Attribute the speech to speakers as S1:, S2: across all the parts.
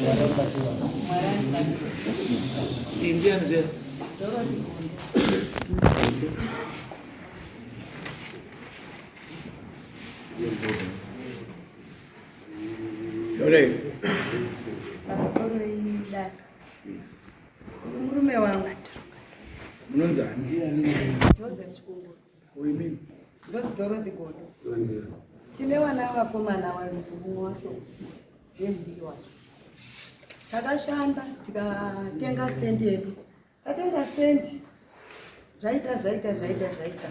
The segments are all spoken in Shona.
S1: Ndiani zviya?
S2: Pamusoro idare. Murume wangu.
S3: Munonzani?
S2: Joseph Chikunguru.
S3: Uyu
S2: Ndozi Dorothy Godo. Tine vana vakomana vaviri mumwe wacho ndiye mudiki wacho. Takashanda tikatenga stendi yedu. Tatenga stendi zvaita zvaita zvaita zvaita.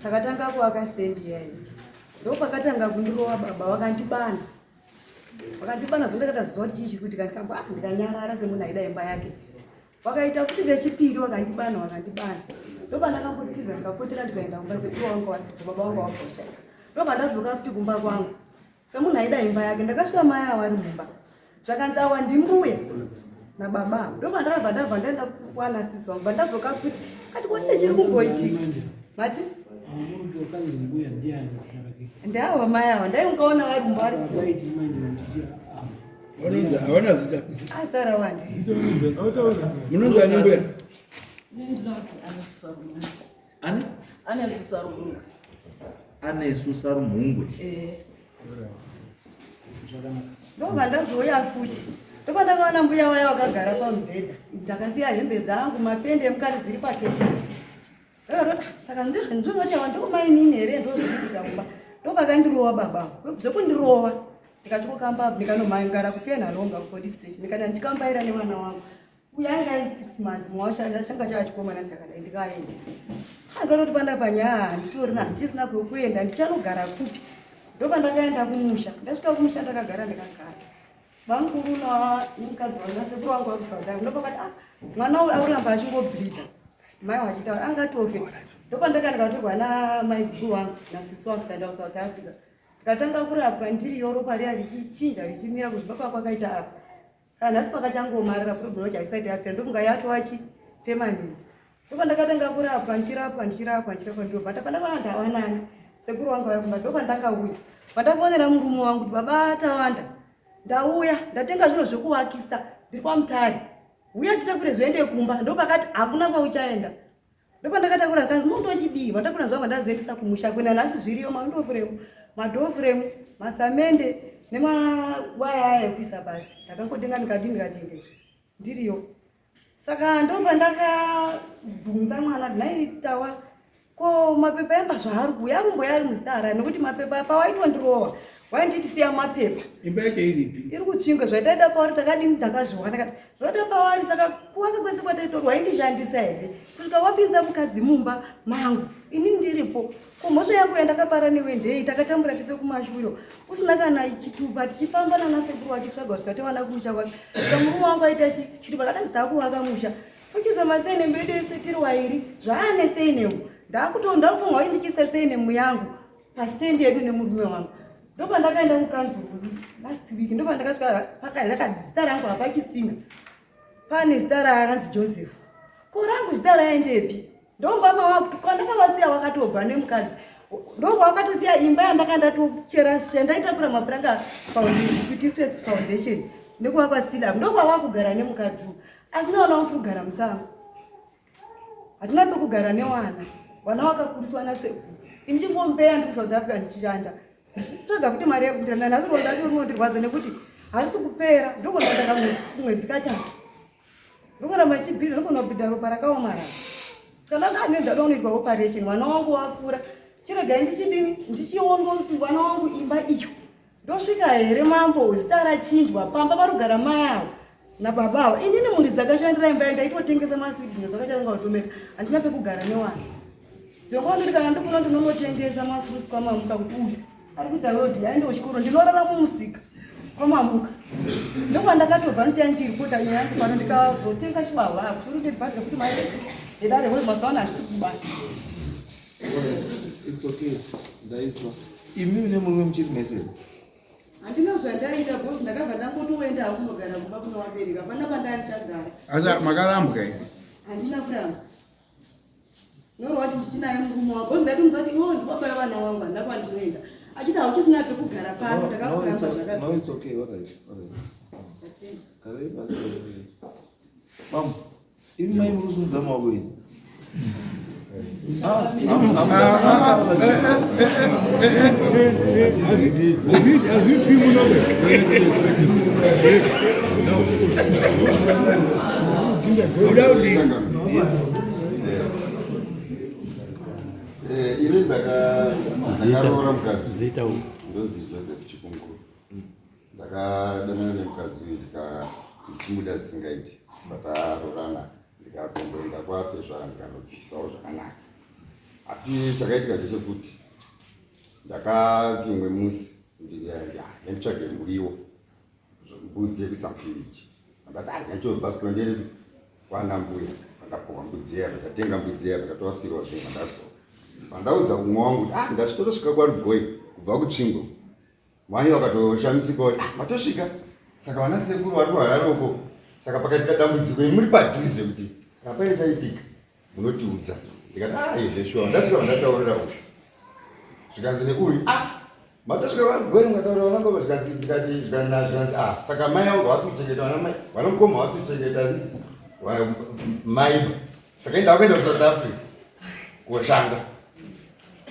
S2: Takatanga kuvaka stendi iyayi. Ndopakatanga kundirova baba vakandibana. Vakandibana zvondakataziva kuti chii chiri kuitika ndikamba ah, ndikanyarara semunhu aida imba yake. Wakaita kuti vechipiri wakandibana wakandibana. Ndopandakambotiza ndikapotera ndikaenda kumba sekuru wangu wasipo baba wangu waboshaika. Ndopandadzoka futi kumba kwangu. Semunhu aida imba yake ndakasvika mai ava vari mumba. Zvakanzi awa ndimbuya nababa. Ndopandakabva ndabva ndaenda kwana sisi wangu. Bandadzoka futi. Kati kwese chiri kumboitika. Mati? Ndawa mai ava ndai ungaona vari kumba vari.
S3: Hawana zita.
S2: Azita rawandi.
S3: Munonzi ani mbuya?
S1: Ani?
S4: Anesu Sarumhungwe.
S1: Anesu Sarumhungwe.
S4: Eh.
S2: Ndobva ndazouya futi. Ndobva ndakaona mbuya waya wakagara pamubhedha. Ndakasiya hembe dzangu, mapende emukati zviri pakecheni. Ndakatoti saka ndinoti awa ndomainini here ndozvikuitika kumba. Ndopakandirova baba. Zvekundirova. Ndikachikokamba ndikanomhangara kuPenhalonga kupolice station. Ndikati ndichikambaira nevana wangu. Uyu anga ari 6 months mumwe wacho changa chaachikomana chakadai ndikaenda. Ndikatoti panda panyaya handitorina handisina kwekuenda ndichanogara kupi. Ndopandakaenda kumusha. Ndasvika kumusha ndakagara ndikagara. Bamukuru nemukadzi wangu nasekuru wangu vari kuSouth Africa ndopakati ah mwana uyu akuramba achingobleeda. Mai wachitaura angatofe. Ndopandaka ndikatorwa namaiguru wangu nasisi wangu tikaenda kuSouth Africa. Ndikatanga kurapwa ndiriyo ropa riya richichinja richimira kuzvimba kwakaita apa. Kana nhasi pakachangomarira problem yacho haisati yapera ndofunga yatova chi permanent. Ndopandakatanga kurapwa ndichirapwa ndichirapwa ndichirapwa ndobva ndapandakaona ndawanani sekuru wangu vaya kumba ndopandakauya pandafonera murume wangu kuti baba Tawanda ndauya ndatenga zvinhu zvekuvakisa ndiri kwaMutare uya titakure zviende kumba ndopakati hakuna kwauchaenda ndopandakatakura kanzi mondochidii mandakura zvangu ndazviendesa kumusha kuenda nhasi zviriyo maundofuremu madhofuremu masamende nemawaya aya ekuisa pasi ndakangotenga ndikadii ndikachengeta ndiriyo saka ndopandakabvunza mwana nhai Tawa ko mapepa emba zvaari kuuya arumboya ari muzita harani nekuti mapepa pawaitondirowa wainditi siya mapepa
S3: imba yacho iripi
S2: iri kutsvingwe zvaitaida pauri takadini takazviwana kati zvaida pauri saka kuwaka kwese kwataitorwa waindishandisa here kusvika wapinza mukadzi mumba mangu ini ndiripo ko mhosva yangu yandakapara newe ndei takatambura tise kumashure usina kana chitupa tichifamba nana sekuru wachitsvaga kuti tatiwana kumusha kwake saka murume wangu aita chitupa takati takuvaka musha tochisa masenemu edu ese tiri wairi zvaane seinemu ndakutonda kufunga waindichisa seinemu yangu pastendi yedu nemurume wangu ndopandakaenda kukanzuru last week ndopandakasvika pakazaka zita rangu hapachisina pane zita rakanzi Joseph ko rangu zita raendepi ndomba mawandakavasiya wakatobva nemukadzi ndobva wakatosiya imba yandaka ndatochera yandaitakura mapuranga kuti foundation nekuvakwa sila ndobva wakugara nemukadzi asi naona kuti kugara musango hatina pekugara newana vana vakakuriswa nasekuru ini chingombeya ndiri kuSouth Africa ndichishanda ndichitsvaga kuti mari yekundira nhasi ronda racho rinondirwadza nekuti harisi kupera ndogona kuita mwedzi katatu ndogona machibhiri ndogona kubhidha ropa rakaomarara kana ane ndada kunoitwa operation mwana wangu wakura chiregai ndichidini ndichiona kuti mwana wangu imba iyo ndosvika here mambo zita rachinjwa pamba parugara mai avo nababa avo inini mhuri dzakashandira imba ndaitotengesa maswiti zvinhu zvakacharanga kutomeka handina pekugara newana dzongondoti kana ndikuno ndinonotengesa mafruits kwamamuka kuti uyu ari kuita rodi aende kuchikoro ndinorara mumusika kwamamuka ndokwandakatobva ndoti andichiripota nyaya yangu pano ndikazotenga chibahwa apo sori ndibhadhira kuti mari yedare hoi mazuva ano handisi kubasa
S1: It's okay. Ndaizwa. Imi nemurume muchiri mese.
S2: Handina zvandaita boss ndakabva ndangotoenda hangu kunogara kumba kuna vabereki hapana pandandichagara.
S3: Asa makarambwa here?
S2: Handina kuramba. Noro wacho ndichinaye murume wangu. Boss ndati muzati iwe ndibaba vana wangu handina kwandinoenda. Achiti hauchisina pekugara pano ndakakuramba zvakadai.
S1: No, it's okay. All right. All right. Garai pasi. Bambo, imi mai muri kusimudza maoko ini. Ah,
S3: Hazviitwi muno. Uda kudii?
S4: Ini ndakaroora mukadzi. Ndonzi Joseph Chikunguru. Ndakadanana nemukadzi uyu, ndichimuda zvisingaiti. Pataroorana, ndikatomboenda kwatezvara, ndikanobvisawo zvakanaka. Asi chakaitika ndechekuti ndakati umwe musi nditsvage muriwo, mbudzi yekuisa mufiriji. Ndakati ndachobhasikoro ndiri kwana mbuya, pandapuhwa mbudzi iya, ndakatenga mbudzi iya, ndakatowasirwa zvinhu. Pandadzoka, pandaudza umwe wangu kuti ndasvitotosvika kwaRugoi kubva kuTsvingo, mwani wakatoshamisika kuti, "Matosvika? Saka vana sekuru vari kuHarare uko." Saka pakaitika dambudziko, muri padhuze, kuti saka paine chaitika munotiudza. Ndikati, "Izveshuwa ndasvika." Vandataurira uyu, zvikanzi neuyu, "Matosvika varugoi, mukataurira vana baba?" Zvikanzi, ndikati, zvikanzi, "Saka mai vangu havasi kuchengeta vana mai, vana mukoma havasi kuchengeta maiba." Saka indaa kuenda kuSouth Africa koshanda,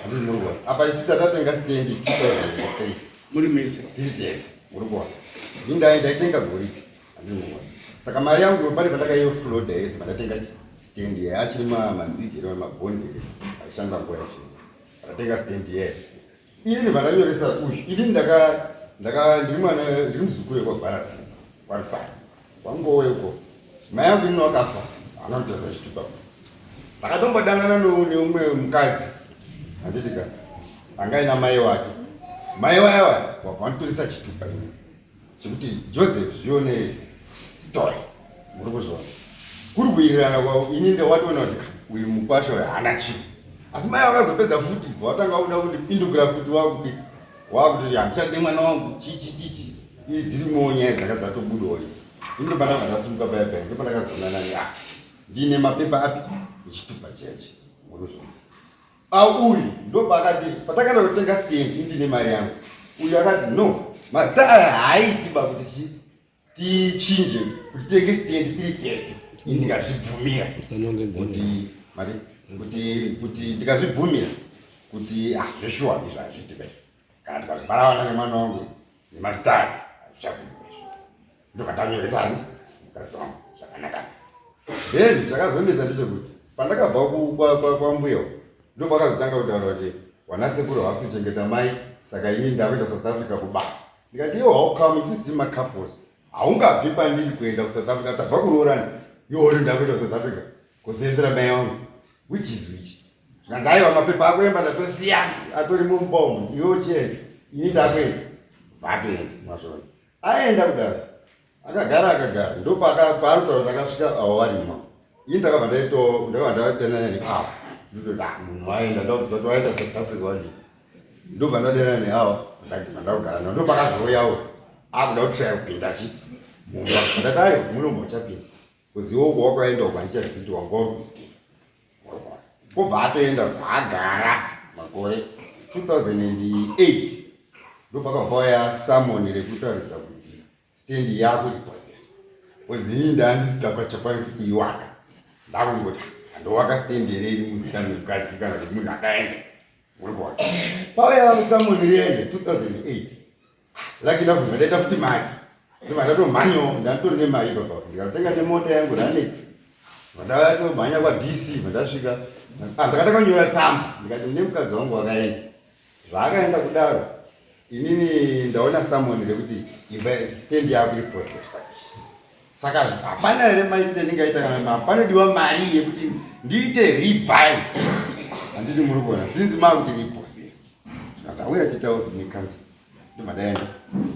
S4: handiti muri kuona? Apa isi tatatenga stendi 2003.
S3: Muri mese?
S4: Tiri tese, muri kuona? Indai ndaitenga goridhe, handiti muri kuona? Saka mari yangu pane pandakaifloda yese pandatenga stendi yayo, achiri mazigero mabhondi aishanda nguva yacho. Ndatenga stendi yese ini, vandanyoresa uyu. Ini ndaka ndiri mwana, ndiri muzukuru wekwaGwarasi, kwaRusara, kwangowe uko. Mai yangu ini wakafa, haana kutarisa chitupa. Ndakatombodanana neumwe mukadzi, handiti ka, anga aina mai wake. Mai waiwa wabva vanditoresa chitupa ini chekuti Joseph Zvione Story, muri kuzviona? Kuri kuwirirana kwavo, ini ndawatoona kuti uyu mukwasha uyu haana chinhu. Asi mai vakazopedza futi, bva watanga kuda kundipindukira futi, wakuti wakuti handichade mwana wangu, chichi chichi. Ii dzirimowo nyaya dzanga dzatobudawo idzi. Ini ndopandabva ndasimuka paya paya, ndopandakazonana ne ndine mapepa api echitupa chechi, muri kuzviona? Au uyu ndopaakati patakaenda kutenga stendi, ndine mari yangu, uyu akati, "No, mazita aya haaiti ba kuti tichinje kuti titenge stendi tiri tese." Ini ndikazvibvumira kuti mari kuti ndikazvibvumira kuti zveshuwa izvo hazviiti ba, kana tikazobara vana nemwana wangu nemazita aya, hazvichabudi izvo. Ndobva ndanyoresani mukadzi wangu zvakanaka. Then chakazonetsa ndechekuti pandakabva kwambuya, ndo pakazotanga kutaura kuti vanasekuru havasi kuchengeta mai, saka ini ndakuenda South Africa kubasa. Ndikati, "Iwo, how come? Isusu tiri macouples, haungabvi pandiri kuenda kuSouth Africa. Tabva kuroorana, iwoto ndakuenda kuSouth Africa kusenzera mai vangu, which is which?" Zvikanzi, "Aiwa, mapepa ako emba ndatosiya atori mumba umu, iwe uchienda, ini ndakuenda." Vatoenda, mazvona? Aenda kudaro, akagara akagara, ndo paari kutaura kuti akasvika avo varimo. Ini ndakabva ndaito, ndakabva ndadanana neavo, ndototi, munhu waenda, ndoti waenda South Africa wadi." Ndobva ndadanana neavo, ndakabva ndakugara navo. Ndo pakazouyawo akuda kutraya kupinda chi mumba. Ndati, "Aiwa, munomba uchapinda kuziva uko wakaenda uko, handichazivi kuti wanga uri kuitei." Kubva atoenda, bvaagara makore. 2008 ndopakabva pauya summon rekutaridza kuti stendi yakurepossesswa, because inini ndaandisingachakwanisi kuiwaka. Ndakungoti handowaka stendi here iri muzita memukadzi kana kuti munhu akaenda, uri kuona? Pauya summon riende 2008, lucky ndabvuma, ndaita futi mari, ndobva ndatomhanyawo. Ndanditori nemari ipapa, ndikatenga nemota yangu Ranex, vandatomhanya kwaDC. Vandasvika, ndakatanga kunyora tsamba, ndikati nemukadzi wangu wakaenda zvaakaenda kudaro, inini ndaona summon rekuti imba stand yakurepossesswa, saka hapana here maitire ndingaita kana panodiwa mari yekuti ndiite rebuy, handiti muri kuona, since makuti repossess? Zvikanzi, "Auya titaure nekanzuru." Ndobva ndaenda,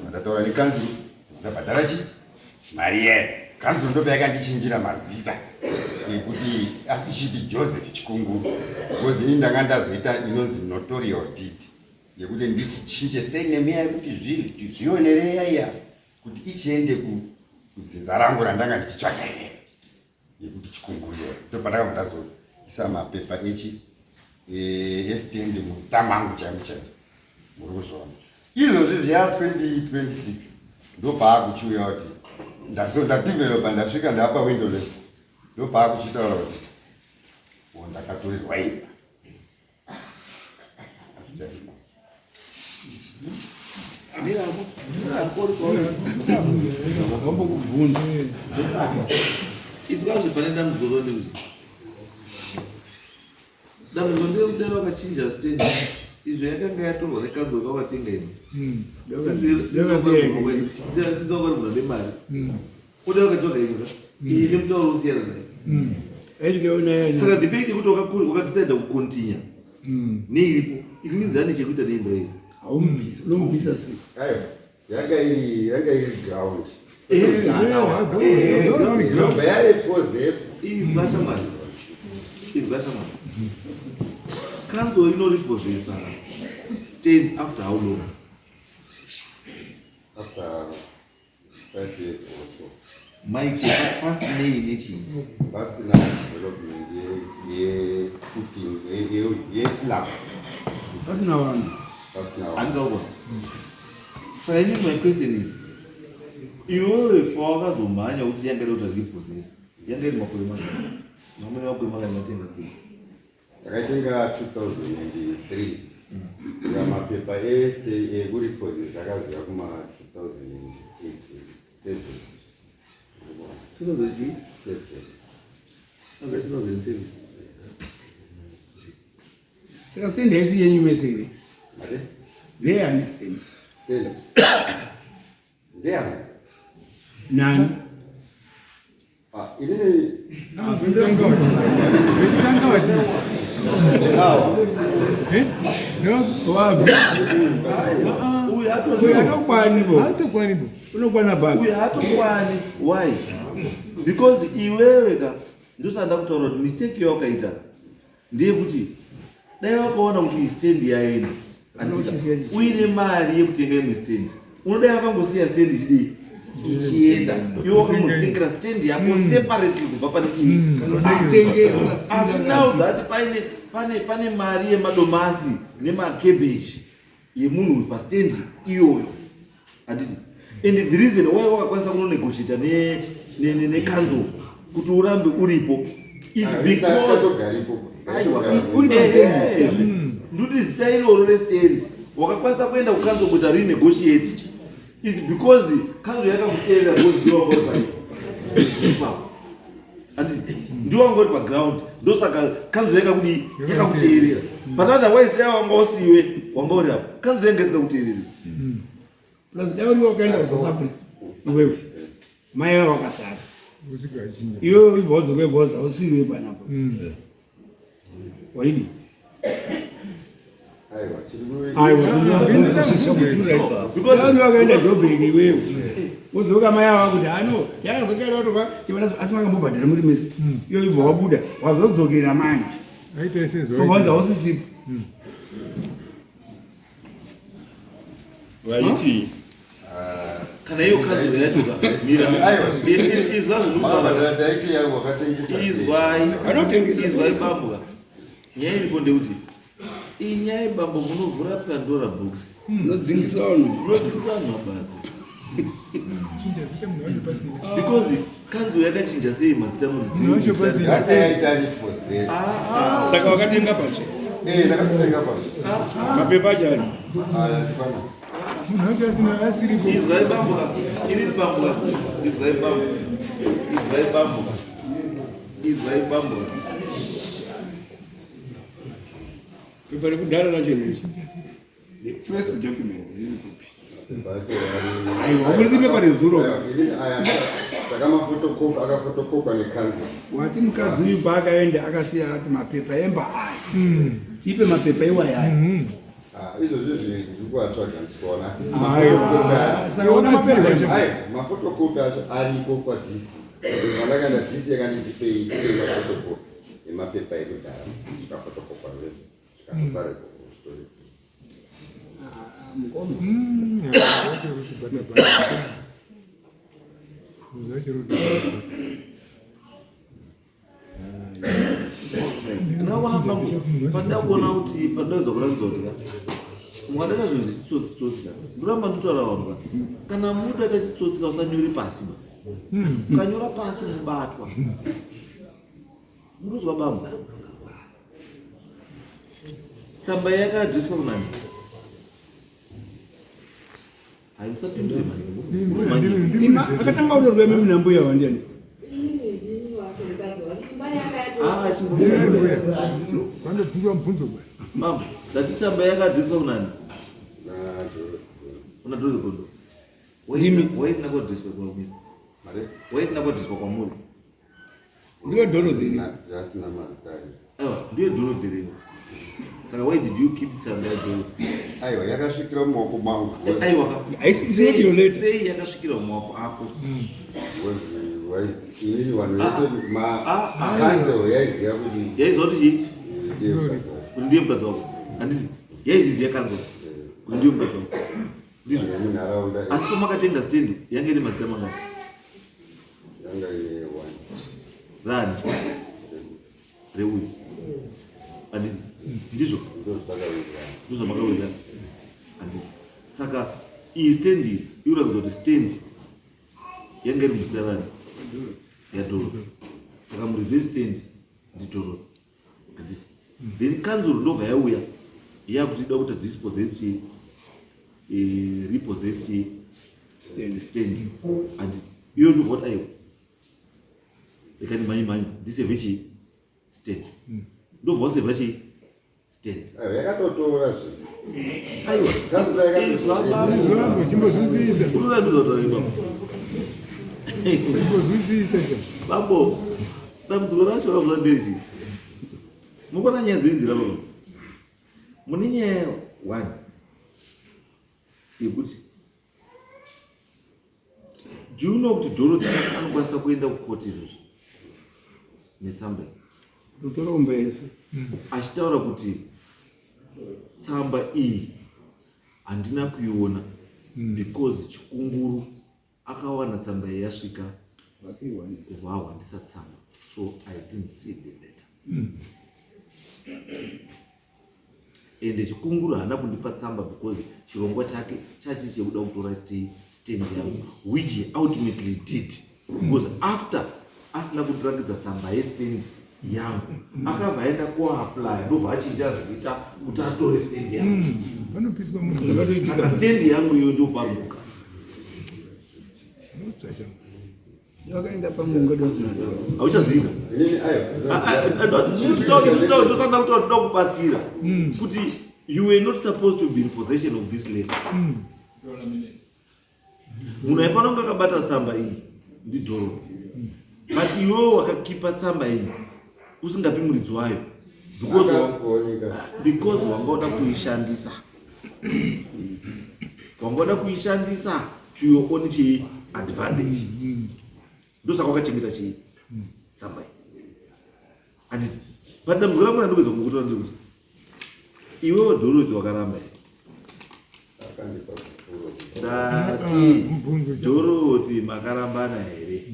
S4: ndataura nekanzuru, ndabhadhara chi mari yeyo. Kanzuru ndopa yakandichinjira mazita ekuti ichiti Joseph Chikunguru, because ini ndanga ndazoita inonzi notarial deed yekuti ndichichinje surname yekuti zvionereya iya kuti ichiende kudzinza rangu randanga ndichitsvaga here yekuti Chikunguru iyoyo. Ndopandakabva ndazoisa mapepa echi estendi muzita mangu chaimo chaimo, muri kuzviona? Izvozvi zviya 2026 ndopaakuchiuya kuti Ndaso ndadevelopa ndasvika ndapa window level. Ndopaakuchitaura kuti oh, ndakatorerwa imba.
S3: Vambokubvunza.
S1: Izwa zve pane dambudziko rondikuti dambudziko nderekuti vakachinja stand izvo yakanga yatorwa nekanzuro kavatenga imi sinzwakarugura nemari kuda vakatsvaga imba iyi nemutauro usiyana naye saka the fact yekuti wakadecida kucontinue neiripo it means ane chekuita neimba iyi
S3: unomubvisa sei
S4: Aiwa, yanga iri yanga iri ground. Inobva yarepossesswa.
S1: Izwa shamwari, izwa shamwari, kanzuro inorepossessa stand after how long?
S4: After 5 years or so.
S1: Maite pasinei nechii?
S4: Pasina development yefooting yeslab.
S3: Pasina vanhu.
S4: Pasina vanhu.
S1: Handikakuona. Saka ini my question is, iwewe pawakazomhanya kuti yanga ida kuti repossess, yanga iri makore mangani? Mamwe makore mangani matenga stand?
S4: Takaitenga 2003, saka mapepa ese ekurepossess akazouya kuma 2007.
S1: 2007.
S4: 7.
S1: 2007.
S3: Saka stand haisi yenyu mese here?
S4: Mate?
S3: Ndeyani stand?
S4: Stand ndeyani?
S3: Nani?
S4: Ah, inini.
S5: Vekutanga wati
S4: Awa.
S3: Wabvi.
S1: Uyu
S3: Uyu hatokwani bo.
S5: Hatokwani bo.
S3: Unokwana bhabi.
S1: Uyu hatokwani. Why? Because iwewe ka, ndosanda kutaura kuti mistake yawakaita ndeyekuti dai wakaona kuti stand yaenda, uine mari yekutenga imwe stand, unodai wakangosiya stand ichidii, ichienda. Iwe wakangotengera stand yako separately kubva pane chii.
S3: Tengesa.
S1: Asi now that paine pane mari yemadomasi nemakebeji yemunhu pastendi iyoyo, handiti? And the reason why wakakwanisa kunonegotiata nekanzuro kuti urambe uripo is because
S4: Ndasatogaripo.
S1: Aiwa.
S3: Uri pastendi.
S1: Nduti zita iroro restendi wakakwanisa kuenda kukanzuro kuita renegotiate is because kanzuro yakakuteerera, because ndiwo wanga uri paipapo, handiti? Ndiwo wanga uri paground, ndosaka kanzuro yakakudii, yakakuteerera. But otherwise dai wanga usiwe wanga uri apo, kanzuro yanga isikakuteereri.
S3: Plus dai uri wakaenda kuSouth Africa iwewe, mai vavo vakasara.
S5: Usika achinja.
S3: Iwewe ibva wadzoka, ibva wadza usiriwe panapa, waidi?
S4: Aiwa, chiri
S3: Aiwa. Uri wakaenda Joburg iwewe, wodzoka, mai ava kuti ano yakazokaitoka, asi makambobhadhara muri mese. Iyo ibva wabuda, wazodzokera manje,
S5: Aita sezvo.
S3: wanza usisipo.
S6: Vaiti
S1: Kana iyo kanzuro yacho ka, mira.
S4: Aiwa.
S1: Izwa zvezvokutaura.
S4: Taiti yangu wakatengesa.
S1: Izwai.
S3: Vanotengesa.
S1: Izwai bambo ka, nyaya iripo ndekuti inyaya, bambo, munovhura Pandora box.
S3: Unodzingisa vanhu.
S1: Munodzingisa vanhu mabasa.
S5: Chinja zita munhu wacho pasina.
S1: Because kanzuro yakachinja sei mazita?
S5: Munhu wacho pasina.
S4: Yanga yaita repossessed.
S3: Saka wakatenga patsva?
S4: Eh, ndakatenga patsva.
S3: Mapepa acho ari?
S4: Aya, chipana.
S5: Munhu wacho asina, asiripo.
S1: Izwai bambo ka, inini bambo ka, izwai bambo, izwai bambo ka, izwai bambo ka.
S3: Pepa rekudhara racho riri, the first document riri kupi? Aiwa, waburitse pepa rezuro.
S4: Takamafotokopi, akafotokopwa nekanzuro.
S3: Wati mukadzi uyu paakaenda akasiya ati mapepa emba aya, tipe mapepa iwayaya.
S4: Izvozvo ndiri kuvatsvaga, ndikuona, asi
S3: Aiwa, saka una mapepa?
S4: Aiwa, mafotokopi acho ariko kwaDC. Vandakaenda, DC yakandipei mafotokopi emapepa ekudhara, zvikafotokopwa zvese, zvikatosara ikoko zvitori.
S3: Mukoma.
S5: Wacho uri kubata bata. Munhu wacho uri kubata.
S1: Ndakaona bambo, pandakuona kuti pandawedza kuratidza kuti ka mukadaka zvinhu zvechitsotsi tsotsi ka, ndoramba ndotaura vanhu ka, kana muda chachitsotsi ka, usanyori pasi ba. Ukanyora pasi unobatwa. Muruzwa bambo. Tsamba yakadhiswa kunani? Hayi usapindure mani.
S3: Ima akatanga kutorwa mimi nambuya wandiani.
S1: Ah, chimbopindure.
S5: Vanobvunzwa mubvunzo bwana.
S1: Mambo, ndati tsamba yakadhiswa kunani? Kuna Dorothy Gondo.
S3: Ndimi.
S1: Waisina kudhiswa kwamuri.
S4: Mari?
S1: Waisina kudhiswa kwamuri.
S3: Ndiyo Dorothy.
S4: Zvasina mazita ayo.
S1: Aiwa, ndiye Dorothy reo. Saka why did you keep tsamba yaDorothy?
S4: Aiwa, yakasvikira mumaoko mangu.
S1: Aiwa ka.
S3: Haisi radio letter.
S1: Sei yakasvikira mumaoko ako?
S4: Because inini vanhu vese
S1: Ah, ah.
S4: council yaiziva kuti
S1: Yaizwa kuti chii?
S4: ndiye mukadzi wake.
S1: Kuti ndiye mukadzi wako. Handiti? Yaizviziva kanzo. Kuti ndiye mukadzi wako. Ndizvo.
S4: Vanhu vemunharaunda
S1: Asi pamakatenga stand yange ine mazita mangani?
S4: yanga ine one.
S1: Rani. Reuyu. Handiti? Ndizvo.
S4: Ndozvatakawirirana.
S1: Ndozvamakawirirana. Handiti? Saka iyi stand iyi ikuratidza kuti stand yange iri muzita rani? YaDorothy. Saka muridzi westand ndiDorothy. Handiti? Then kanzuro ndobva yauya yakuti ida kuti dispossess chii? Repossess chii? Stand. Handiti? Iyo ndobva kuti aiwa. Rekani mhanye mhanye ndisevhe chii? Stand. Ndobva wasevha chii? Stand.
S4: Aiwa, yakatotora zvinhu.
S1: Aiwa.
S4: Council yakatotora.
S5: Izvambo chimbozwisisa.
S1: Unoda ndizvotaura ipapo.
S5: Chimbozwisisa cha.
S1: Bambo, dambudziko racho rakuza ndechi. Mukuona nyaya dzenzi baba. Mune nyaya one yekuti do you know kuti Dorothy anokwanisa kuenda kukoti izvozvi netsamba iyi
S3: Kutoromba yese.
S1: Achitaura kuti tsamba iyi handina kuiona because Chikunguru akawana tsamba iyi yasvika
S3: Vakaiwanisa.
S1: Kubva ahwandisa tsamba, so I didn't see the letter, ende Chikunguru haana kundipa tsamba because chirongwa chake chachi chekuda kutora stand yangu, which he ultimately did, because after asina kundirakidza tsamba yestand yangu, akabva aenda koapply, ndobva achinja zita kuti atore stand yangu.
S5: Panopiswa munhu.
S1: Saka stand yangu iyo ndopamuka.
S5: Unotsva cha.
S3: Vakaenda pamunga dozinadoro.
S1: Hauchazivika.
S4: Inini aiwa.
S1: Ndosanda kuti toda kubatsira kuti you were not supposed to be in possession of this letter. Munhu aifanira kunge akabata tsamba iyi ndiDhoro, but iwewo wakakipa tsamba iyi usingapi muridzi wayo because
S4: Akasikuoneka.
S1: Because wanga uda kuishandisa, wanga uda kuishandisa to your own chii advantage. Ndosaka wakachengeta chii tsamba iyi, handiti? But dambudziko rangu randikuedza kukutora ndekuti iwewo Dorothy wakaramba here?
S4: Akandipa gupuro.
S1: Ndati
S5: Mubvunzo cha.
S1: Dorothy makarambana here?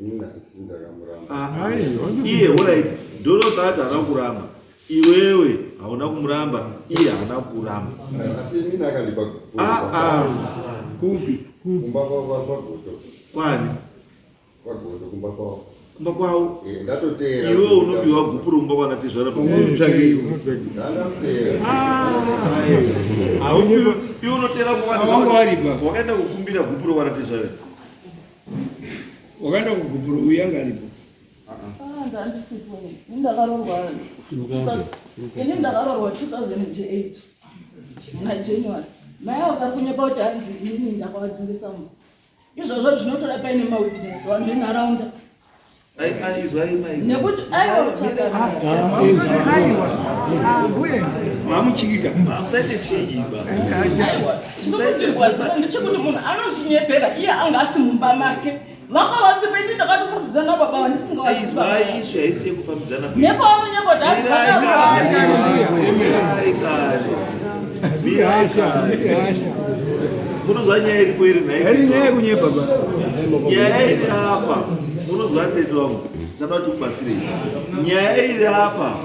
S4: Inini handisi ndakamuramba.
S1: Ah,
S5: Ai,
S1: iye alright, Dorothy ati haana kuramba, iwewe hauna kumuramba, iye haana kuramba.
S4: Asi inini akandipa gupuro.
S1: Ah, ah.
S3: Kupi?
S4: Kumba kwaGoto.
S1: Kwani?
S4: KwaGoto kumba kwavo.
S1: Kumba kwavo?
S4: Eh, ndatoteera.
S1: Iwewe unopiwa gupuro kumba kwana tezvara?
S3: Unotsvake iwe.
S4: Ndandamuteera.
S1: Iwe unoteera?
S3: Wanga waripa.
S1: Wakaenda kukumbira gupuro kwana tezvara?
S3: Wakaenda kugupuro uyu anga aripo.
S6: Ah, ndandisipo. Ini ndakarorwa, ini ndakarorwa 2008 muna January. Mai avo vari kunyepa kuti hanzi inini ndakavadzingisa mu izvozvo zvinotoda paine mawitness, vanhu venharaunda.
S1: Izwai mai.
S6: Nekuti aiwa.
S7: Aiwa, mbuye.
S3: Mamuchikika.
S1: Musaite chiiba.
S6: Aiwa, chinokutirwadzisa ndechekuti munhu anozvinyepera iye anga asi mumba make vanga vasipo. Ini ndakatofambidzana nababa vandisingawaziva.
S1: Izwai, isu haisi yekufambidzana.
S6: Nepavanonyepa kuti hanzi
S1: Mirai kare, mirai kare.
S5: Hasha.
S1: Munozwa nyaya iripo iri?
S3: Hairi nyaya yekunyepa ba.
S1: Nyaya iri apa, munozwa tete wangu, tisada kuti kubatsirei. Nyaya iri apa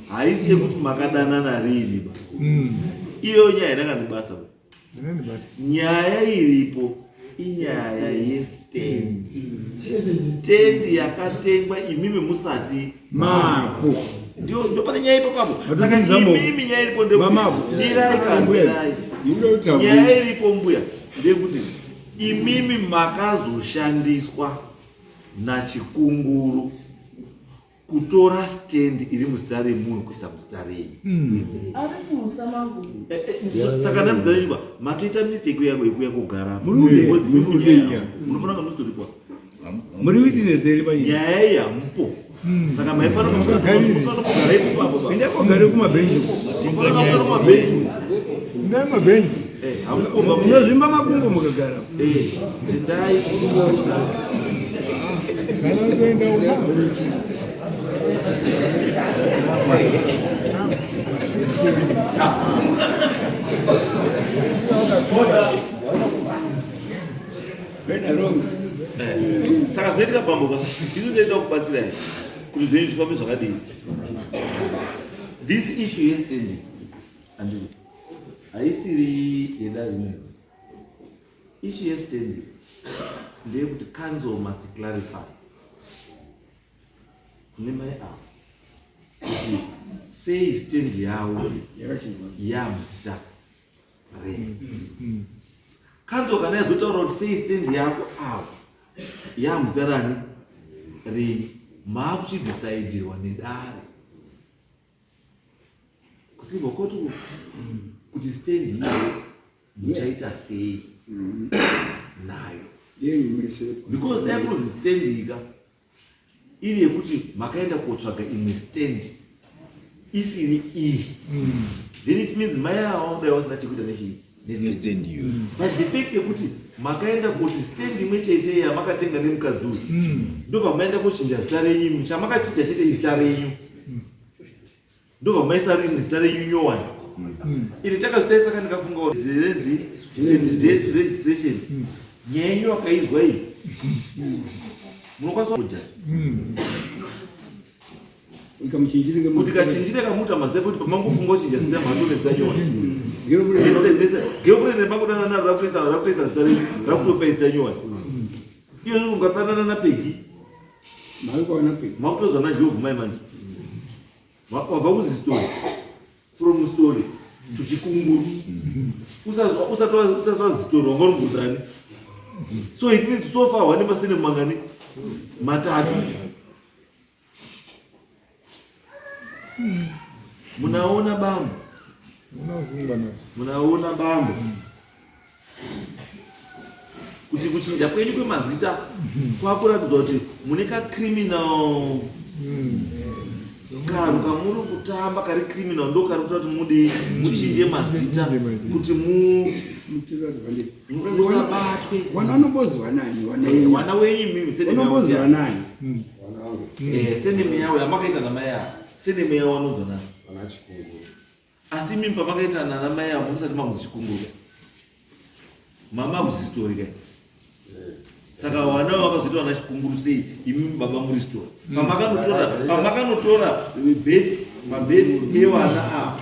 S1: haisi yekuti makadanana rini ba. Iyo nyaya inanga nebasa ba.
S5: Inani basi.
S1: Nyaya iripo. Inyaya yestendi. Stendi yakatengwa imimi musati
S3: Mako.
S1: Ndio ndio pane nyaya ipo papo. Saka
S3: Matosinza moko.
S1: imimi nyaya iripo ndekuti
S3: Mamako.
S1: mirai kana
S3: Mbuya.
S1: mirai.
S3: Munoda kuti
S1: Nyaya
S3: hambuya.
S1: iripo mbuya ndeyekuti imimi makazoshandiswa nachikunguru kutora stand iri muzita remunhu kuisa muzita renyu.
S6: Arisi muzita mangu.
S1: Saka ndamudzaiwa matoita mistake yako yekuya kugara.
S3: Muri kudei?
S1: Because
S3: Muri kudei?
S1: Munofanira kunge musitoripwa.
S3: Muri witness here panyaya?
S1: Nyaya iyi hamupo. Saka maifanira kugara ipo papo.
S3: Enda kogare kumabhenji.
S1: Munofanira kugara kumabhenji.
S5: Ndai mabhenji.
S1: Hamupo baba.
S3: Munozvimba makumbo mukagara.
S1: Endai.
S5: Kana kutoenda unazvo.
S3: Kuenda wrong.
S1: Saka zvinoitika bambo ka isu tinoita kubatsirai kuti zvenyu zvifambe zvakadii. This issue yestanding handiti haisiri yedare rineri. Issue yestanding ndeyekuti council must clarify kune mai avo kuti sei stand yavo yamuzita renyu. Council kana yazotaura kuti sei stand yako avo yamuzita rani renyu, maakuchidhisaidirwa nedare kusibva koti kuti stand iyoyo muchaita sei nayo.
S3: Yenyu mese.
S1: Because dai kunozi stand ika iri yekuti makaenda kotsvaga imwe stand isiri iyi, then it means mai ava dai vasina chekuita nechii
S8: Nestand iyoyo.
S1: But the fact yekuti makaenda kuti stand imwe chete yamakatenga nemukadzi uyu, ndobva maenda kochinja zita renyu, chamakachinja chete izita renyu, ndobva maisa rimwe zita renyu nyowani iri takazvitarisa ka ndikafunga renzi death registration nyaya yenyu wakaizwa iyi munokwanisa kuja
S3: Ikamuchinjire
S1: kuti kachinjire kamuta mazita kuti pamangofunga kuchinja zita mhando nezita nyowani.
S3: Girlfriend.
S1: Girlfriend remakudanana naro rakutoisa zita renyu, rakutopa zita nyowani. Iyo ungadanana napegi
S3: Maikuona pe.
S1: makutozwa najehovha mai manje wabva kuzistory, from story to chikunguru. Usati wazistory wanga uri mbuzani. So it means so far wane masene mangani? Matatu. Munaona bambo?
S5: Unosungwa nazvo.
S1: Munaona bambo kuti kuchinja kwenyu kwemazita kwakuratidza kuti mune kacriminal kanhu kamuri kutamba kari criminal, ndo kari kuita kuti mudi muchinje mazita kuti musabatwe.
S3: Wana vanombozwa nani? Wana yenyu.
S1: Wana wenyu mimi
S3: Vanombozwa nani?
S4: Vana vangu.
S1: Seneme yavo yamakaita namai avo, seneme yavo vanonzwa nani?
S4: Vana Chikunguru.
S1: Asi mimi pamakaita nana mai avo musati makuzi chikunguru, mama akuzitori kai. Saka vana vakazoita vana chikunguru sei imimi baba muri story? Pamakanotora mabhedhi evana ava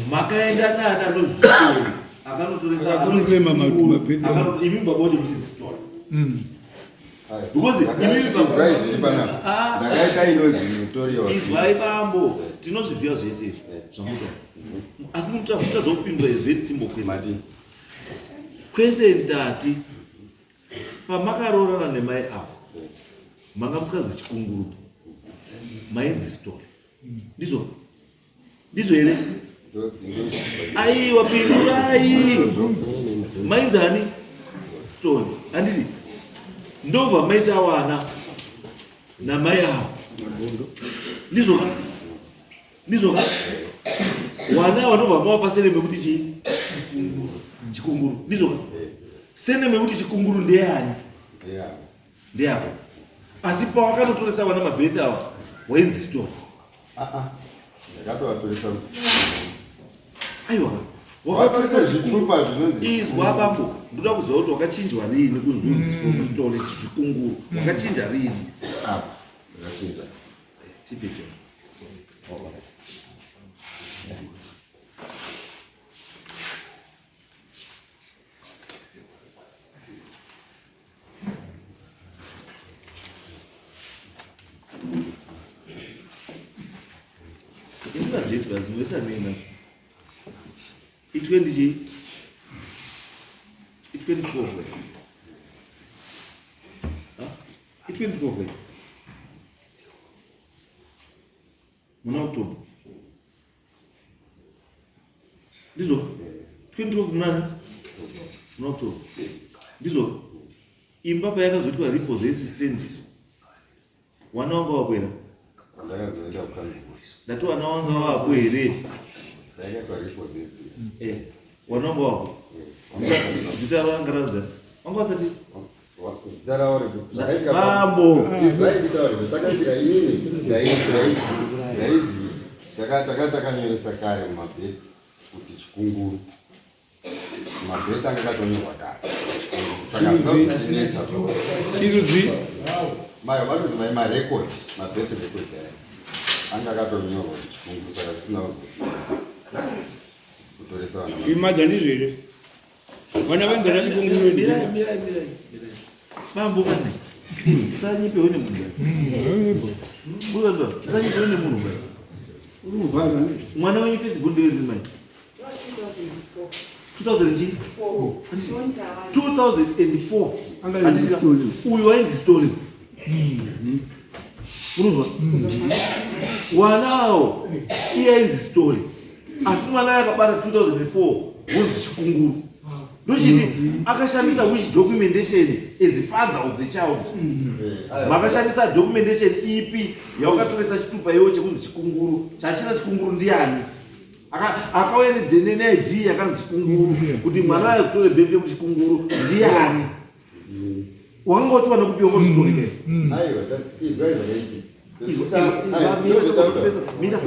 S1: makaenda nana anozitori akanotoresa
S3: Akakonfirma mabhedhi.
S1: Imimi baba wacho muchizitora because imimi
S4: Ndakaita panapa.
S1: Ah.
S4: Ndakaita inozi notorious.
S1: Izwai bambo, tinozviziva zvese izvi zvamutaura, asi mutazopindura is very simple question.
S4: Mati.
S1: Kwese ndati pamakaroorana nemai avo manga musikazi chikunguru, mainzi story, ndizvo ndizvo here? Aiwa, pindurai. Mainzani? Story, handiti? Ndobva maita wana namai avo, ndizvo ka? Ndizvo ka? Wana ava ndobva mavapa seneme yekuti chii? Chikunguru, ndizvo ka? Seneme yekuti chikunguru ndeyani?
S4: Yeah.
S1: Ndeyako. Asi pawakanotoresa vana mabheti ava wainzi story.
S4: Ah ah. Ndakatovatoresa kuti.
S1: Aiwa.
S4: Wakatoresa zvitupa zvinonzi.
S1: Izwa bambo, ndoda kuziva kuti wakachinjwa riini kunzi story chikunguru, wakachinja riini?
S4: Apa. Ndakachinja.
S1: Tipite.
S4: Oh.
S1: madate basi muisanei nazvo. I20 chii? I2012 wena. I2012 wena. Muna October. Ndizvo? 2012 munani? Muna October. Ndizvo? Imba payakazoitwa repossess stand. Wana wanga wakwera.
S4: Pandakazoenda kukanzuru.
S1: Ndati wana wanga wako here?
S4: Ndakaitwa repossess.
S1: Eh, wana wanga wako. Zita ranga ranza. Wanga wasati
S4: Zita ravo rekuti zvakaitika
S1: Bambo.
S4: Zvaitika rekuti zvakaitika inini ndaidzi taka takanyoresa kare mumabheti kuti chikunguru. Mabheti anga akatonyorwa kare. Saka zvinotinetsa.
S3: Chirudzi?
S4: Mayo vanonzi mai marecord, mabirth record aya. Anga akatonyorwa kuti chikunguru saka zvisina kuzotinetsa. Kutoresa vana.
S3: Imadha ndizvo here? Vana vanzana chikunguru
S1: Mirai, mirai, mirai. Mirai. Bambo kane. Usanyepewo nemunhu. Usanyepewo usanyepewo nemunhu bai. Mwana wenyu first born ndewe mai. 2004. 2004.
S3: Anga ainzi Story.
S1: Uyu wainzi Story. Unonzwa? Wanawo iye ainzi Story. Asi mwana akabara 2004 wonzi Chikunguru. Ndochiti akashandisa which documentation as father of the child? Makashandisa documentation ipi yawakatoresa chitupa iwo chekunzi Chikunguru? Chachina Chikunguru ndiani? Akauya neID yakanzi Chikunguru kuti mwana azotore birth yekuti Chikunguru ndiani? Wakanga uchiwana kupiwa kwaStory ke?
S4: Aiwa, izwai zvakaitika.
S1: Izwa, mira,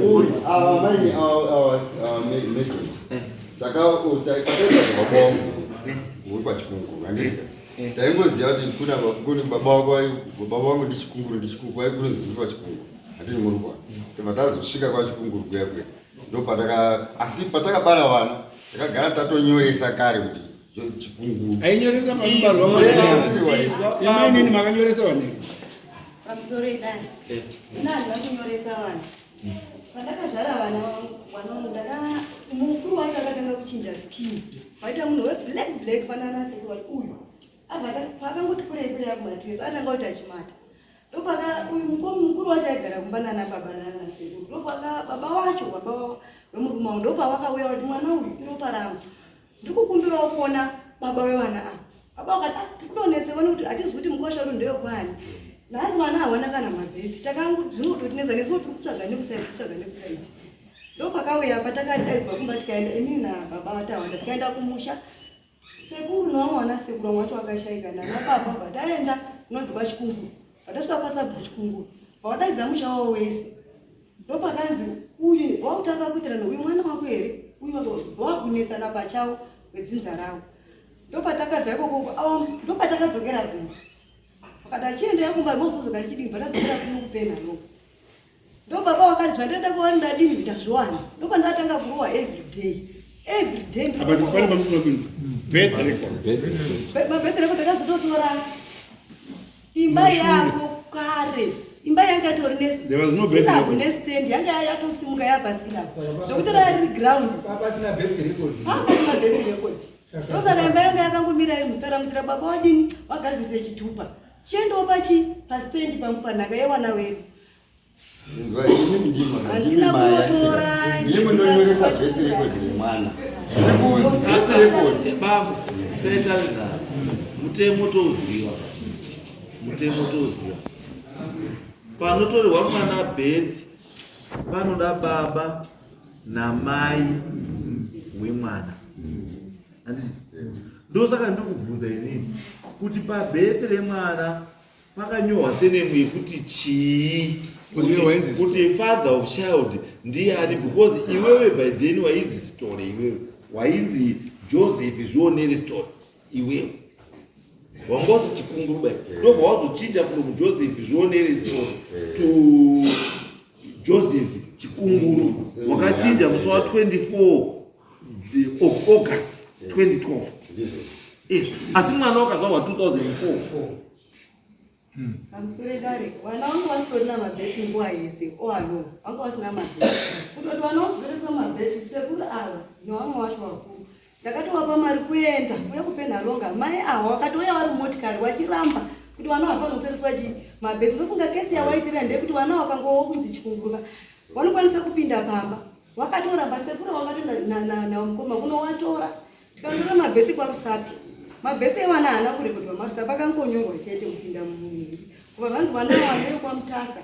S4: Ava maini ava meeting. Takaita baba wangu uri kwaChikunguru handiti? Taingoziva kuti kuna kune baba wako baba vangu ndiChikunguru ndiChikunguru vai kunonzi ndiri kwaChikunguru handiti muri kwa. Tobva tazosvika kwaChikunguru kuya kuya. Ndopataka asi patakabara vana takagara tatonyoresa kare kuti Chikunguru.
S3: Ainyoresa panobarwa mwana. Imainini makanyoresa vana here?
S2: Pamusoro idai. Ina handina kunyoresa vana. Pandakazvara vana vangu, vana vangu ndaka mukuru wacho akatanga kuchinja skin. Waita munhu weblack black fanana sekuru wati uyu. Abva paakangoti kurei kurei akumatwins atanga kuti achimata. Ndopaka uyu mukuru wacho aigara kumba nana baba nana sekuru. Ndopaka baba wacho baba wemurume wangu ndopavakauya vati mwana uyu iropa rangu. Ndikukumbirawo kuona baba wevana ava. Baba vakati ah tikutonetsewa nekuti hatizi kuti mukwasha uri ndewekwani. Nhasi vana havana kana mabhedhi. Takangozvinototinetsa nesuwo tiri kutsvaga nekusaidi kutsvaga nekusaidi. Ndopakauya patakadaidzwa kumba tikaenda inini nababa vaTawanda tikaenda kumusha. Sekuru nevamwe vana sekuru vamwe vacho vakashaika nana baba bva taenda kunonzi kwaChikunguru. Patasvika kwasabhuku Chikunguru vawadaidza musha wavo wese. Ndopakanzi uyu wakutanga kuitirana uyu mwana wako here uyu wakunetsana pachavo wedzinza ravo. Ndopatakabva ikoko ndopatakadzokera kumba. Vakati achiendai kumba mozozoka chidini patadzokera kuno kupena no. Ndobaba wakati zvandaida kuva ndadini ndazviwana. Ndopandatanga kurohwa every day. Every day.
S3: Apa pane pamusoro kuno. Birth record.
S2: Mabirth record akazototora imba yako kare. Imba yanga itori
S3: There was no birth
S2: nesilabu
S3: record.
S2: nestand yanga yatosimuka yabva silabu. Zvekuti raya riri ground.
S7: Pasina birth record.
S2: Pasina birth record. Ndosaka imba yanga yakangomira iri muzita rangu baba wadini wagadzirise chitupa. Chiendawo pachi pastand pangu panhaka yevana wedu.
S4: Izwai inini ndimo
S2: Handina kunotora,
S4: ndimi munonyoresa birth record remwana. Nekuzi birth record
S1: Bambo, musaita nharo. Mutemo touziva. Mutemo touziva. Panotorerwa mwana birth panoda baba namai wemwana. Handiti? Ndosaka ndiri kubvunza inini kuti pabirth remwana pakanyorwa surname yekuti chii
S3: Kuti wainzi
S1: kuti father of child ndiani because iwewe by then wainzi Story iwewe wainzi Joseph Zvionere Story iwewe wanga usi Chikunguru bai ndobva wazochinja from Joseph Zvionere Story to Joseph Chikunguru wakachinja musi wa24 of August 2012 izvo asi mwana wakazvarwa 2004
S2: Pamusoro idare, vana vangu vasitorina mabheti nguva yese oano vanga vasina mabheti. Kutoti vana vazotoresa mabheti sekuru ava nevamwe vacho vakuru. Ndakatovapa mari kuenda kuya kuPenhalonga. Mai ava vakatouya vari mumotikari vachiramba kuti vana havafaniri kutoreswa chii mabheti. Ndofunga kesi yavaitira ndeyekuti vana vakangowo kunzi chikunguruka vanokwanisa kupinda pamba. Vakatoramba sekuru vakatoenda namukoma kunovatora. Tikandotora mabheti kwaRusape. Mabheti evana haana kurekodwa maRusape akangonyorwa chete kupinda munhu. Kubva vanzi vana ava ndevekwamutasa.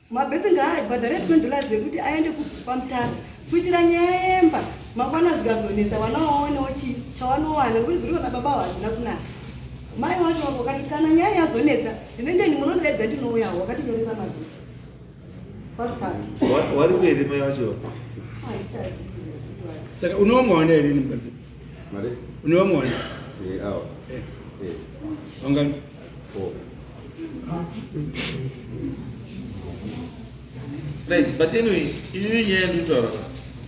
S2: Mabhebhi ngaabhadhare 20 dollars yekuti aende kwaMutasa kuitira nyaya yemba mangwana zvikazonetsa vana vawanewo chii chavanowana nekuti zviri vana baba avo hazvina kunaka. Mai wacho wako wakati kana nyaya yazonetsa ndinenge munondidaidza ndinouyawo wakatinyoresa mabhebhi kwaRusape.
S1: Wari kuende mai wacho?
S3: Saka unowamuwana here ini mukadzi?
S4: Mari?
S3: Unowamuwana?
S4: Eh, awa.
S3: Eh.
S4: Eh.
S3: Wangani?
S4: Four.
S1: Right, but anyway, inini nyaya yandinotaura ka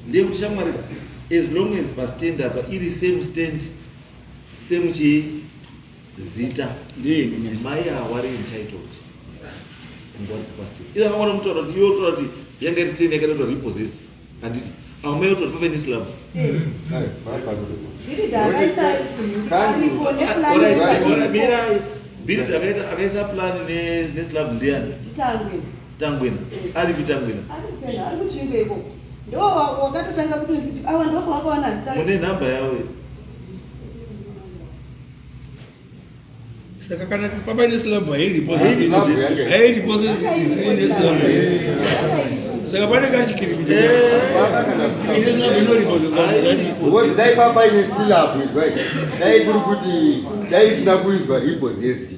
S1: ndeyekuti shamwari ka as long as pastand apa iri same stand same chii zita
S3: Ndini.
S1: mai ava wari entitled kunge wari pastand iye akangona mutaura kuti iwe utaura kuti yanga iri stand yakaita kuti repossessed handiti avo mai utaura kuti pave neslab
S2: Mirai
S1: bhiridha akaita akaisa plan neslab ndiyani? Tangwena. Aripi Tangwena?
S2: Ari kutsvingo ikoko. Ndo wakatotanga kuti awa ndoko wakawana zita.
S1: Mune nhamba yavo.
S3: Saka kana papaine slab hairiposeine slab. Saka pane kachikiribiti. Ine slab inoriposewa.
S4: Because dai papaine slab izwa dai kuri kuti dai isina kuizwa repossessed.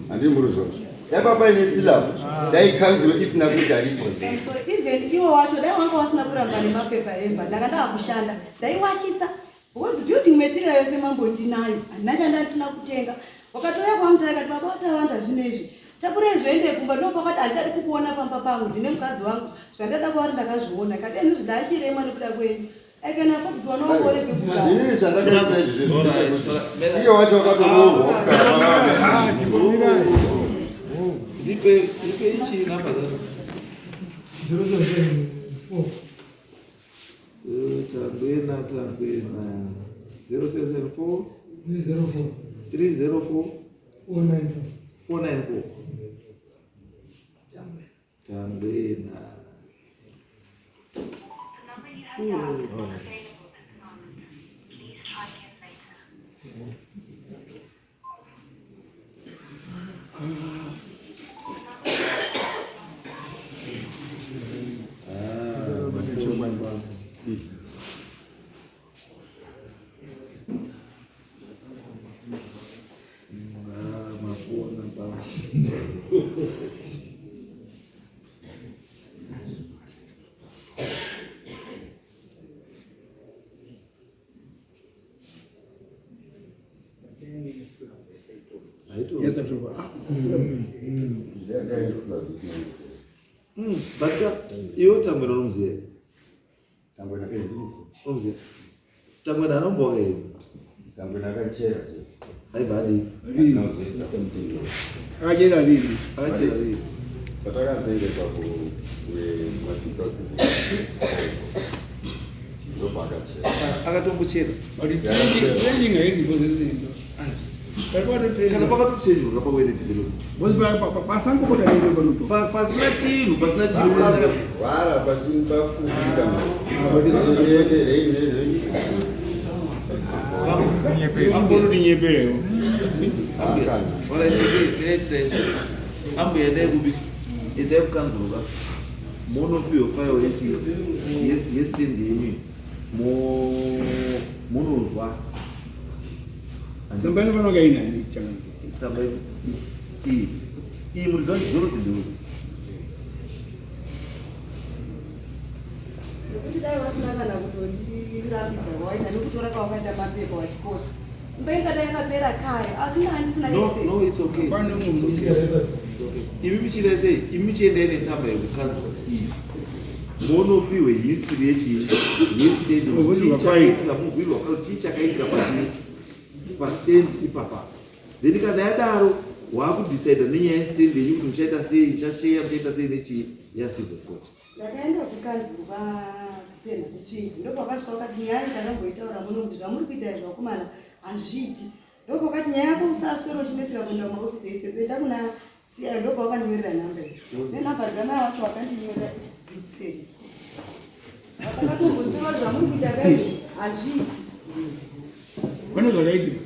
S4: Handiri muruzwa. Dai papaine slab dai kanzuro isina kuita repossessed.
S2: So even iwo wacho dai wanga wasina kuramba nemapepa emba ndanga ndakushanda ndaiwakisa. Because building material yese mambo ndinayo, handina chandandisina kutenga. Wakatouya kwamutare akati baba watawanda zvino izvi. Takurai zvoende kumba ndopakati handichadi kukuona pamba pangu ndine mukadzi wangu zvandada kwavari ndakazviona. Kati eni zvindachirema nekuda kwenyu. I can afford kuti vana vangu vaone pekugara.
S4: Ndini chandakaita izvi zvezvi. Iye wacho wakatoroorwa.
S1: Ndipe ndipe ichi namba dzacho.
S7: 074
S1: Tangwena Tangwena 0774
S7: 304
S1: 304
S7: 494.
S1: 494 Tangwena. Mapona baba.
S3: Yes, atorwa.
S1: But iwe Tangwena unomuziva?
S4: Tangwena
S1: Unomuziva? Tangwena anomboka here?
S4: Tangwena akachera.
S1: Aibva adii?
S3: Akachera rini?
S1: Akachera rini?
S4: Patakapendekwa kuma 2004 ndopaakachera.
S1: Akatombochera.
S3: But trenching hairipossessed.
S1: Kana pakatochenjwa kapawene development.
S3: Pasango pakaende panoto.
S1: Pasina chinhu, pasina chinhu.
S4: Vara pafusika.
S3: Ambonotinyeperewo.
S1: Ambuya endai kupi? Endai kukanzuru ka. Munopiwa file yechi yestand yenyu. Munozwa.
S3: Tsamba inofanira kunge ine ani changa.
S1: Tsamba iyi. Iyi muridzi wacho Dorothy Nduru.
S2: Nekuti dai vasina kana kutondirambidza kwawaita nekutora kwawakaita mapepa wachikotsa. Imba ingadai yakapera kare asi ndandisina
S1: No,
S2: access.
S1: no, it's okay.
S3: Pane umwe
S1: It's okay. Imi muchiita sei? Imi muchiendai netsamba yekukanzuru iyi. Munopiwe history yechii? Yestand.
S3: Muvhurwa kwayo.
S1: Muvhurwa kwayo. Chii chakaitika pachii? Pastand ipapa. Then kana yadaro waakudecide nenyaya yestand yenyu kuti muchaita sei, muchasheya, muchaita sei nechii yacivil court.
S2: Ndakaenda kukanzuru Kuenda kutsvinga ndopakasvika vakati nyaya takamboitaura muno kuti zvamuri kuita izvi vakomana hazviiti. Ndopakati nyaya yako usaswera uchinetseka kuenda kumaofisi esese enda kuna CI ndopawakanyorera nhamba idzi. Nenhamba dzamai wacho wakandinyorera dzikuseri. Vakatombonzwa zvamuri kuita kaizvi hazviiti.
S3: Pane zvakaitika.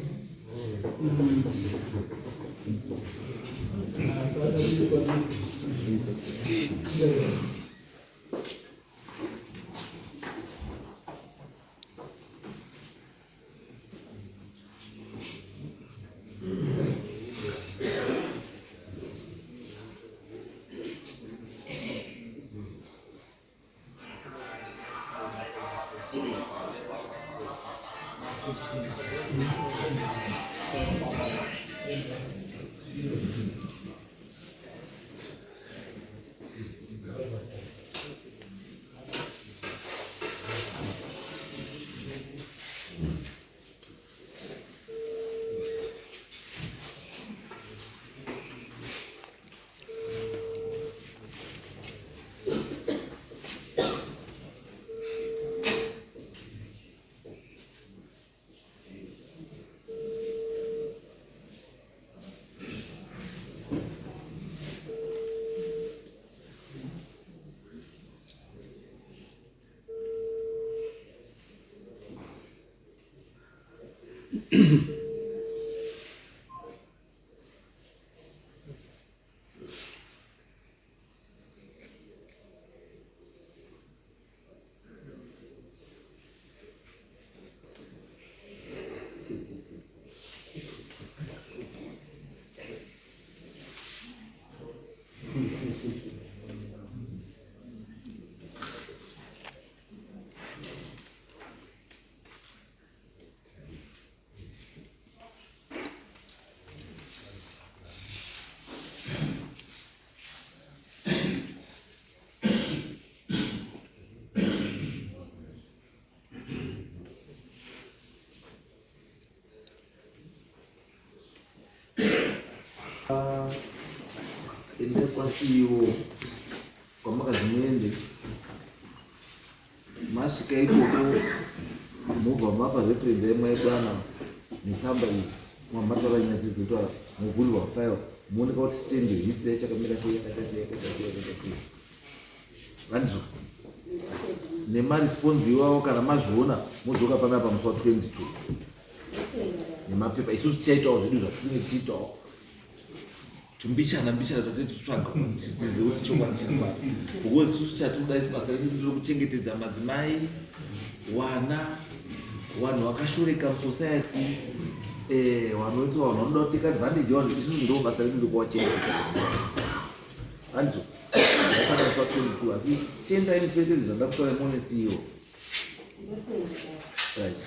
S1: Ende kwasiwo kwamakazi muende masvika ikoko mobva mapa reference yemaikwana netsamba iyi mwamataura nyaya dzoita muvhurirwa file muoneka kuti stand history yachakamira sei yakaita sei yakaita sei yakaita sei vandizvo nemaresponse iwawo kana mazviona modzoka panapa musi wa 22 nemapepa isusu tichaitawo zvedu zvatinenge tichiitawo tumbichana mbichana twatiri tichitsvaga kuti tizive kuti chokwadi chiri papi because isusu chatinoda isu basa redu nderekuchengetedza madzimai wana vanhu vakashoreka musociety eh, vanoita vanhu vanoda kuteka advantage vanhu isusu ndo basa redu ndekuwachengetedza handizo ndafanira kuva 22 asi chiendai mupetedze zvandakutaura muone ceo right.